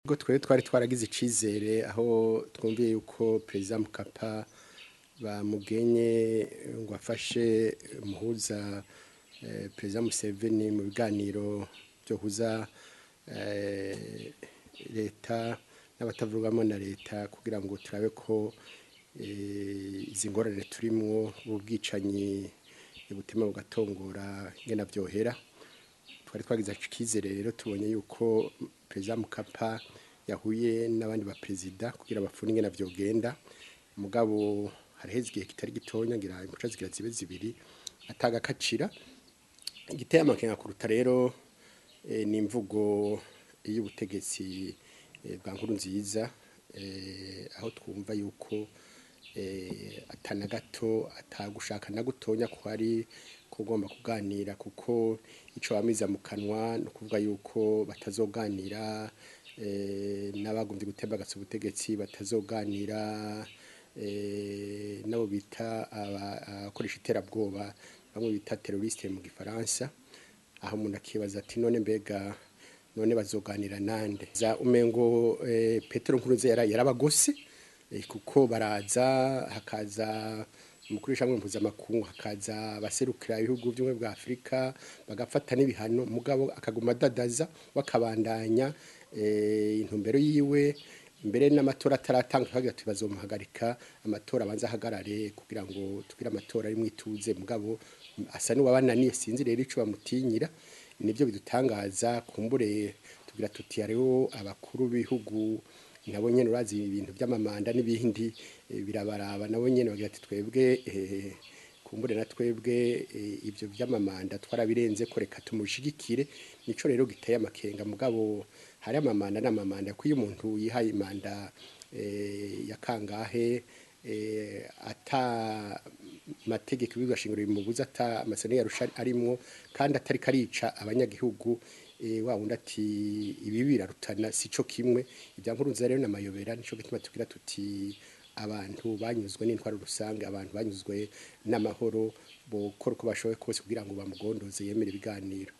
Ubwo twari twari twaragize icizere aho twumviye yuko Perezida Mkapa bamugenye ngo afashe umuhuza Perezida Museveni mu biganiro byohuza leta n'abatavugamo na leta kugira ngo turabe ko izi ngorane turimwo ubwicanyi butema bugatongora ngena vyohera. Twari twagize icizere rero tubonye yuko Perezida Mkapa yahuye n'abandi ba perezida kugira bafune ingene vyogenda, mugabo haraheze igihe kitari gitonya, ngira impuca zigira zibe zibiri atagakacira. Igiteye amakenga kuruta rero ni imvugo y'ubutegetsi bwa Nkurunziza, aho twumva yuko atana gato atagushaka na gutonya ko ari kugomba kuganira, kuko ico bamiza mu kanwa no kuvuga yuko batazoganira n'abagumvye gutembagaza ubutegetsi, batazoganira nabo bita abakoresha iterabwoba, bamwe bita terroriste mu gifaransa. Aho umuntu akibaza ati none mbega none bazoganira nande? Za umengo Petero Nkurunziza yarabagose, kuko baraza hakaza umukuru w'ishamwe mpuzamakungu, hakaza abaserukira ibihugu by'ubumwe bwa Afurika, bagafata n'ibihano, mugabo akaguma adadaza wakabandanya intumbero yiwe. Mbere n'amatora ataratanga kagira ati bazomuhagarika, amatora abanza ahagarare kugira ngo tugire amatora ari mwituze, mugabo asa n'uwabananiye. Sinzi rero ico bamutinyira, nivyo bidutangaza. Kumbure tugira tuti hariho abakuru b'ibihugu nabo nyene urazi ibintu by'amamanda n'ibindi birabaraba, nabo nyene bagira ati twebwe kumbure na twebwe ibyo by'amamanda twarabirenze ko reka tumushigikire. Nico rero giteye amakenga, mugabo hari amamanda n'amamanda, ko iyo umuntu yihaye imanda ya kangahe ata mategeko y'ibigashingiro bimubuza, ata amasezerano yarusha arimwo, kandi atari karica abanyagihugu, wa wundi ati ibi birarutana sico kimwe. Ibya Nkurunziza rero namayobera. Nico gituma tugira tuti abantu banyuzwe n'intwaro rusange, abantu banyuzwe n'amahoro, bokora uko bashoboye kose kugira ngo bamugondoze yemere ibiganiro.